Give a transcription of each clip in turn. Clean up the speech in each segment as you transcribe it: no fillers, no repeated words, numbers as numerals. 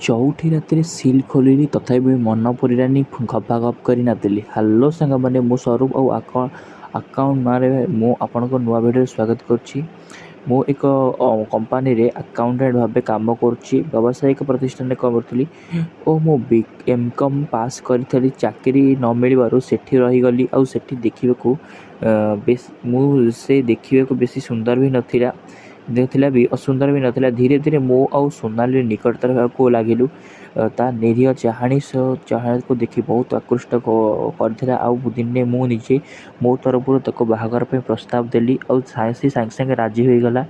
ଚଉଠି ରାତିରେ ସିଲ୍ ଖୋଲିଲି, ତଥାପି ମନ ପୁରିଲାନି, ଗପାଗପ କରି ନାଦିଲି। ହ୍ୟାଲୋ ସାଙ୍ଗମାନେ, ମୁଁ ସ୍ୱରୂପ ଆଉ ଆକାଉଣ୍ଟ ନାଁରେ ମୁଁ ଆପଣଙ୍କ ନୂଆ ଭିଡ଼ିଓରେ ସ୍ୱାଗତ କରୁଛି। ମୁଁ ଏକ କମ୍ପାନୀରେ ଆକାଉଣ୍ଟାଣ୍ଟ ଭାବେ କାମ କରୁଛି। ବ୍ୟବସାୟିକ ପ୍ରତିଷ୍ଠାନରେ କରୁଥିଲି ଓ ମୁଁ ବି ଏମ୍ କମ୍ ପାସ୍ କରିଥିଲି। ଚାକିରି ନ ମିଳିବାରୁ ସେଠି ରହିଗଲି। ଆଉ ସେଠି ଦେଖିବାକୁ ବେଶ ମୁଁ ସେ ଦେଖିବାକୁ ବେଶୀ ସୁନ୍ଦର ବି ନଥିଲା, ଥିଲା ବି ଅସୁନ୍ଦର ବି ନଥିଲା। ଧୀରେ ଧୀରେ ମୁଁ ଆଉ ସୋନାଲି ନିକଟତର ହେବାକୁ ଲାଗିଲୁ। ତା ନିରୀହ ଚାହାଣି ସହ ଚାହାଣିକୁ ଦେଖି ବହୁତ ଆକୃଷ୍ଟ କରିଥିଲା। ଆଉ ଦିନେ ମୁଁ ନିଜେ ମୋ ତରଫରୁ ତାକୁ ବାହାଘର ପାଇଁ ପ୍ରସ୍ତାବ ଦେଲି ଆଉ ସେ ସାଙ୍ଗେ ସାଙ୍ଗେ ରାଜି ହୋଇଗଲା।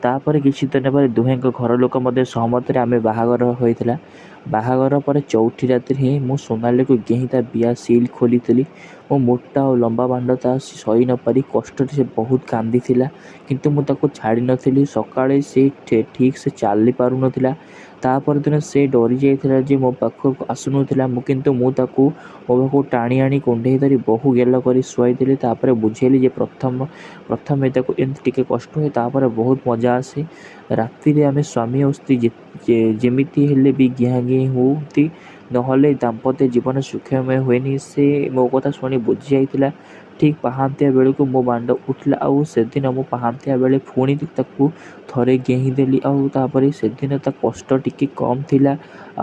ତାପରେ କିଛି ଦିନ ପରେ ଦୁହେଁଙ୍କ ଘର ଲୋକ ମଧ୍ୟ ସହମତରେ ଆମେ ବାହାଘର ହୋଇଥିଲା। ବାହାଘର ପରେ ଚଉଠି ରାତିରେ ହିଁ ମୁଁ ସୋନାଲିକୁ ଗେହିଁ ତା ବିଆ ସିଲ୍ ଖୋଲିଥିଲି। ମୋ ମୋଟା ଆଉ ଲମ୍ବା ବାଣ୍ଡ ତା ସହି ନପାରି କଷ୍ଟରେ ସେ ବହୁତ କାନ୍ଦିଥିଲା, କିନ୍ତୁ ମୁଁ ତାକୁ ଛାଡ଼ି ନଥିଲି। ସକାଳେ ସେ ଠିକ୍ ସେ ଚାଲି ପାରୁନଥିଲା। ତା ପରଦିନ ସେ ଡରି ଯାଇଥିଲା ଯେ ମୋ ପାଖକୁ ଆସୁନଥିଲା। ମୁଁ କିନ୍ତୁ ମୁଁ ତାକୁ ମୋ ପାଖକୁ ଟାଣି ଆଣି କୁଣ୍ଢେଇ ଧରି ବହୁ ଗେଲ କରି ଶୁଆଇଥିଲି। ତାପରେ ବୁଝେଇଲି ଯେ ପ୍ରଥମେ ତାକୁ ଏମିତି ଟିକେ କଷ୍ଟ ହୁଏ, ତାପରେ ବହୁତ ମଜା ଆସେ। ରାତିରେ ଆମେ ସ୍ୱାମୀ ଆଉ ସ୍ତ୍ରୀ ଯେମିତି ହେଲେ ବି ଗିହାଁ ଗିହିଁ ହୁଅନ୍ତି, ନହେଲେ ଦାମ୍ପତ୍ୟ ଜୀବନ ସୁଖମୟ ହୁଏନି। ସେ ମୋ କଥା ଶୁଣି ବୁଝି ଯାଇଥିଲା। ଠିକ୍ ପାହାନ୍ତିଆ ବେଳକୁ ମୋ ବାଣ୍ଡ ଉଠିଲା ଆଉ ସେଦିନ ମୁଁ ପାହାନ୍ତିଆ ବେଳେ ପୁଣି ତାକୁ ଥରେ ଗେହିଁ ଦେଲି। ଆଉ ତାପରେ ସେଦିନ ତା କଷ୍ଟ ଟିକେ କମ୍ ଥିଲା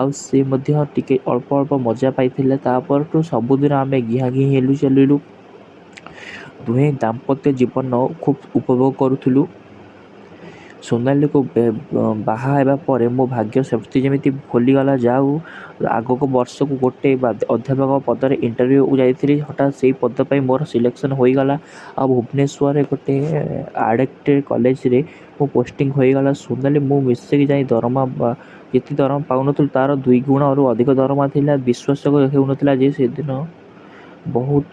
ଆଉ ସେ ମଧ୍ୟ ଟିକେ ଅଳ୍ପ ଅଳ୍ପ ମଜା ପାଇଥିଲା। ତା ପରଠୁ ସବୁଦିନ ଆମେ ଗିହାଁ ଗିହିଁ ହେଲୁ ଚାଲିଲୁ। ଦୁହେଁ ଦାମ୍ପତ୍ୟ ଜୀବନ ଖୁବ୍ ଉପଭୋଗ କରୁଥିଲୁ। ସୋନାଲିକୁ ବାହା ହେବା ପରେ ମୋ ଭାଗ୍ୟ ସେମିତି ଯେମିତି ଖୋଲିଗଲା। ଯାଉ ଆଗକୁ ବର୍ଷକୁ ଗୋଟେ ଅଧ୍ୟାପକ ପଦରେ ଇଣ୍ଟରଭ୍ୟୁ ଯାଇଥିଲି। ହଠାତ୍ ସେଇ ପଦ ପାଇଁ ମୋର ସିଲେକ୍ସନ୍ ହୋଇଗଲା ଆଉ ଭୁବନେଶ୍ୱରରେ ଗୋଟେ ଆଡ଼େକ୍ଟେଡ଼ କଲେଜରେ ମୋ ପୋଷ୍ଟିଂ ହୋଇଗଲା। ସୋନାଲି ମୁଁ ମିଶିକି ଯାଇ ଦରମା, ଯେତିକି ଦରମା ପାଉନଥିଲୁ ତା'ର ଦୁଇ ଗୁଣରୁ ଅଧିକ ଦରମା ଥିଲା। ବିଶ୍ୱାସ ହେଉନଥିଲା ଯେ ସେଦିନ ବହୁତ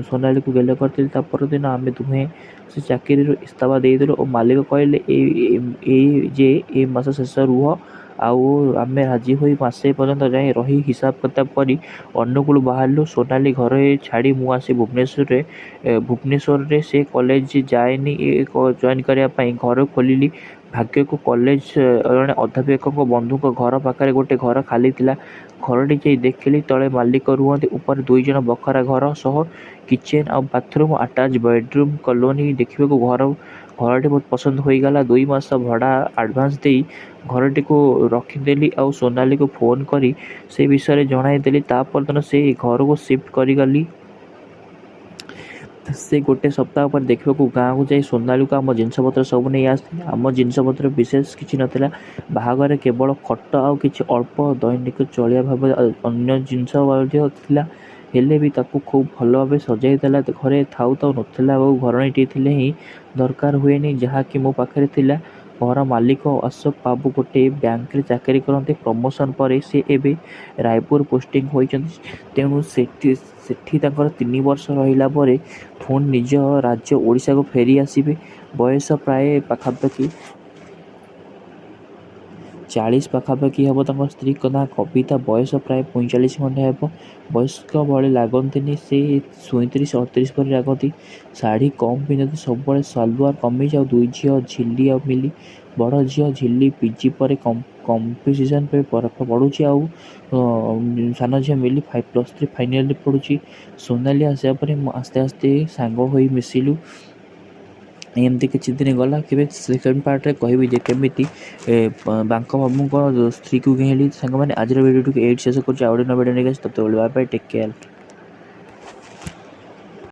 ସୋନାଲିକୁ ଗେଲ କରିଥିଲି। ତା ପରଦିନ ଆମେ ଦୁହେଁ ସେ ଚାକିରିରୁ ଇସ୍ତଫା ଦେଇଦେଲୁ ଓ ମାଲିକ କହିଲେ ଏଇ ଯେ ଏ ମାସ ଶେଷ ରୁହ। ଆଉ ଆମେ ରାଜି ହୋଇ ମାସେ ପର୍ଯ୍ୟନ୍ତ ଯାଇ ରହି ହିସାବ କିତାବ କରି ଅନୁଗୁଳ ବାହାରିଲୁ। ସୋନାଲି ଘରେ ଛାଡ଼ି ମୁଁ ଆସି ଭୁବନେଶ୍ୱରରେ ସେ କଲେଜ ଯାଏନି ଜଏନ୍ କରିବା ପାଇଁ ଘର ଖୋଲିଲି। ଭାଗ୍ୟକୁ କଲେଜ ଜଣେ ଅଧ୍ୟାପକଙ୍କ ବନ୍ଧୁଙ୍କ ଘର ପାଖରେ ଗୋଟେ ଘର ଖାଲି ଥିଲା। ଘରଟି ଯାଇ ଦେଖିଲି, ତଳେ ମାଲିକ ରୁହନ୍ତି, ଉପରେ 2 ଜଣ ବଖରା ଘର ସହ କିଚେନ୍ ଆଉ ବାଥରୁମ୍, ଆଟାଚ୍ ବେଡ଼ରୁମ୍ କଲୋନୀ। ଦେଖିବାକୁ ଘରଟି ବହୁତ ପସନ୍ଦ ହୋଇଗଲା। 2 ମାସ ଭଡ଼ା ଆଡ଼ଭାନ୍ସ ଦେଇ ଘରଟିକୁ ରଖିଦେଲି ଆଉ ସୋନାଲିକୁ ଫୋନ୍ କରି ସେ ବିଷୟରେ ଜଣାଇଦେଲି। ତା ପରଦିନ ସେ ଘରକୁ ସିଫ୍ଟ କରିଗଲି। ସେ ଗୋଟେ ସପ୍ତାହ ପରେ ଦେଖିବାକୁ ଗାଁକୁ ଯାଇ ସୋନାଲିକୁ ଆମ ଜିନିଷପତ୍ର ସବୁ ନେଇ ଆସିଥିଲି। ଆମ ଜିନିଷପତ୍ର ବିଶେଷ କିଛି ନଥିଲା। ବାହାଘରରେ କେବଳ ଖଟ ଆଉ କିଛି ଅଳ୍ପ ଦୈନିକ ଚଳିବା ଭାବେ ଅନ୍ୟ ଜିନିଷ ମଧ୍ୟ ଥିଲା। ହେଲେ ବି ତାକୁ ଖୁବ୍ ଭଲ ଭାବେ ସଜାଇ ଦେଲା। ଘରେ ଥାଉ ଥାଉ ନଥିଲା ଆଉ ଘରଣୀଟିଏ ଥିଲେ ହିଁ ଦରକାର ହୁଏନି, ଯାହାକି ମୋ ପାଖରେ ଥିଲା। ଘର ମାଲିକ ଅଶୋକ ବାବୁ ଗୋଟେ ବ୍ୟାଙ୍କରେ ଚାକିରି କରନ୍ତି। ପ୍ରମୋସନ୍ ପରେ ସେ ଏବେ ରାୟପୁର ପୋଷ୍ଟିଂ ହୋଇଛନ୍ତି। ତେଣୁ ସେଠି ତାଙ୍କର 3 ବର୍ଷ ରହିଲା ପରେ ପୁଣି ନିଜ ରାଜ୍ୟ ଓଡ଼ିଶାକୁ ଫେରି ଆସିବେ। ବୟସ ପ୍ରାୟ ପାଖାପାଖି 40 ପାଖାପାଖି ହେବ। ତାଙ୍କ ସ୍ତ୍ରୀଙ୍କ ନାଁ କବିତା। ବୟସ ପ୍ରାୟ 45 ଖଣ୍ଡେ ହେବ। ବୟସ୍କ ଭଳି ଲାଗନ୍ତିନି ସେ, 37 38 ପରି ଲାଗନ୍ତି। ଶାଢ଼ୀ କମ୍ ପିନ୍ଧନ୍ତି, ସବୁବେଳେ ସାଲୱାର କମିଜ। ଆଉ ଦୁଇ ଝିଅ ଝିଲି ଆଉ ମିଲି। ବଡ଼ ଝିଅ ଝିଲି ପିଜି ପରେ କମ୍ପିଟିସନ୍ ପାଇଁ ପଢ଼ୁଛି ଆଉ ସାନ ଝିଅ ମିଲି +3 ଫାଇନାଲରେ ପଢ଼ୁଛି। ସୋନାଲି ଆସିବା ପରେ ମୁଁ ଆସ୍ତେ ଆସ୍ତେ ସାଙ୍ଗ ହୋଇ ମିଶିଲୁ। ଏମିତି କିଛି ଦିନ ଗଲା। କେବେ ସେକେଣ୍ଡ ପାର୍ଟରେ କହିବି ଯେ କେମିତି ବାଙ୍କ ବାବୁଙ୍କ ସ୍ତ୍ରୀକୁ ଗେହିଁଲି। ସାଙ୍ଗମାନେ, ଆଜିର ଭିଡ଼ିଓଟିକୁ ଏଇଠି ଶେଷ କରୁଛି। ଆଉ ଗୋଟେ ନୂଆ ଭିଡ଼ିଓ ନେଇକି ଆସି ତତେ bye bye, take care.